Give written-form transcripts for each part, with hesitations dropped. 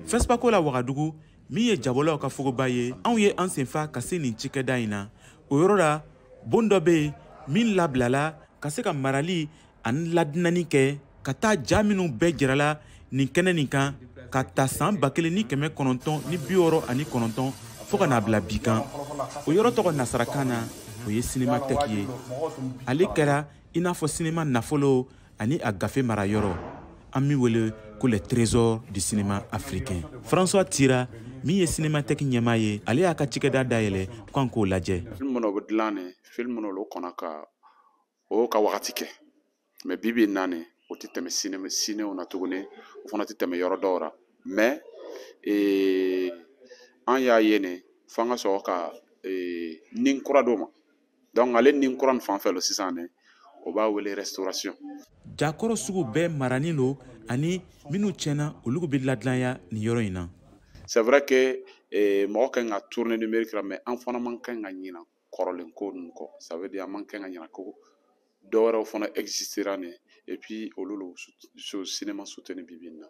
FESPACO la Wagadugu, min ye jabɔlaw ka fogoba ye, anw ye an senfa ka se nin cikɛda in na. O yɔrɔ la, bon dɔ bɛ yen min labilala ka se ka marali ani ladinani kɛ ka taa ja minnu bɛɛ jirala nin kɛnɛ nin kan ka ta san 1969 fo ka n'a bila bi kan. O yɔrɔ tɔgɔ nasarakan na, o ye Cinémathèque ye. Ale kɛra i n'a fɔ sinema nafolo ani a gafe mara yɔrɔ, an min wele ko les trésors du cinéma africain. François Tira, min ye Cinémathèque ɲɛmaa ye, ale y'a ka cikɛda dayɛlɛ ko an k'o lajɛ. Film minnu bɛ dilan nin, film minnu olu kɔnɔ ka o ka wagati kɛ, mais bi bi in na nin, o tɛ tɛmɛ cinéma cinéw na tuguni, o fana tɛ tɛmɛ yɔrɔ dɔw la. Mais an y'a ye nin, f'an ka sɔrɔ ka nin kura d'o ma. Donc ale nin kura nin fan fɛ lo sisan nin, o b'a wele restauration. Jakɔrɔ sugu bɛɛ maranin lo ani minnu tiɲɛna, olu bɛ ladilanya nin yɔrɔ in na. C'est vrai que mɔgɔ kan ka tourner numérique la, mais an fana man kan ka ɲina kɔrɔlen ko ninnu kɔ. Ça veut dire an man kan ka ɲina ko dɔwɛrɛw fana existera nin, et puis olu lo so cinéma soutenu bi bi in na.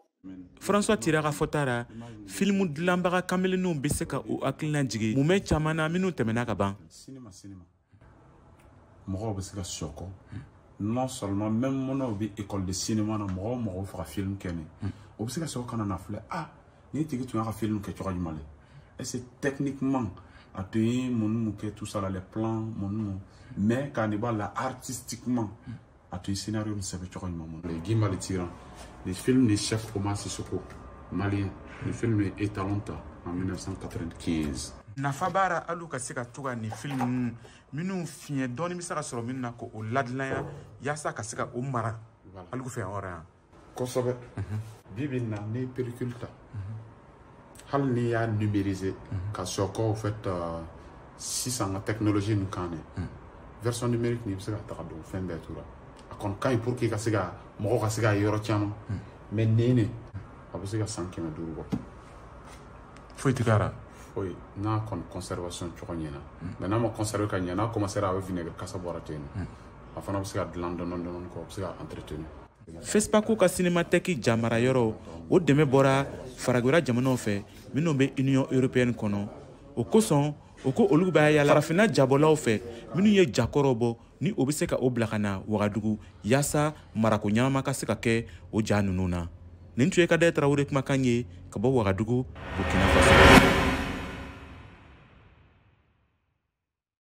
François Tira ka fɔta ra, filimu dilanbaga kamelenninw bɛ se ka o hakilina jigin mumɛ caman na minnu tɛmɛna ka ban. Cinéma, cinéma, mɔgɔw bɛ se ka sɔkɔ, non seulement même minnu bɛ école de cinéma na, mɔgɔ o mɔgɔ fɛ ka film kɛ nin, o bɛ se ka sɔrɔ ka na filɛ: ah, nin tigi tun y'a ka film kɛ cogo jumɛn le? Est-ce que techniquement a tun ye mun mun kɛ, tout ça là, les plans mun mun, mais k'a nin b'a la artistiquement, a tun ye scénario nin sɛbɛn cogo jumɛn mun. Guy Malitiran, nin film ni Chef Omar Sissoko malien, nin film ye étalon ta en 1995. Nafa b'a la hali ka se ka to ka nin film ninnu minnu fiɲɛ dɔɔni bɛ se ka sɔrɔ minnu na, k'o ladilanya yaasa ka se ka o mara hali fɛ yan yɔrɔ yan. Kosɛbɛ. Bi bi in na, n'i ye pellicule ta, hali n'i y'a numériser ka sɔrɔ au fait sisan ka technologie nin kan dɛ, version numérique nin, i bɛ se ka taga don fɛn bɛɛ tora a kɔni ka ɲi pour que ka se ka mɔgɔw ka se ka yɔrɔ caman. Mais nin ne, a bɛ se ka san 500 bɔ. Foyi tɛ k'a la. Foyi, n'a kɔni conservation cogo ɲɛna. Mais n'a ma conserver ka ɲɛ, n'a commencé a bɛ vinaigre kasa bɔra ten nɔ, a fana bɛ se ka dilan dɔɔni dɔɔni kɔ, a bɛ se ka entretenir. FESPACO ka Cinémathèque jamara yɔrɔ, o dɛmɛ bɔra faragwɛrɛ jamanaw fɛ minnu bɛ Union européenne kɔnɔ. O kosɔn, o ko olu b'a yala farafinna jabɔlaw fɛ minnu ye jakɔrɔ bɔ ni o bɛ se ka o bila ka na Wagadugu yaasa marako ɲɛnama ka se ka kɛ o ja ninnu na. Nin tun ye Kadɛ Tarawele kumakan ye ka bɔ Wagadugu, Burkina Faso.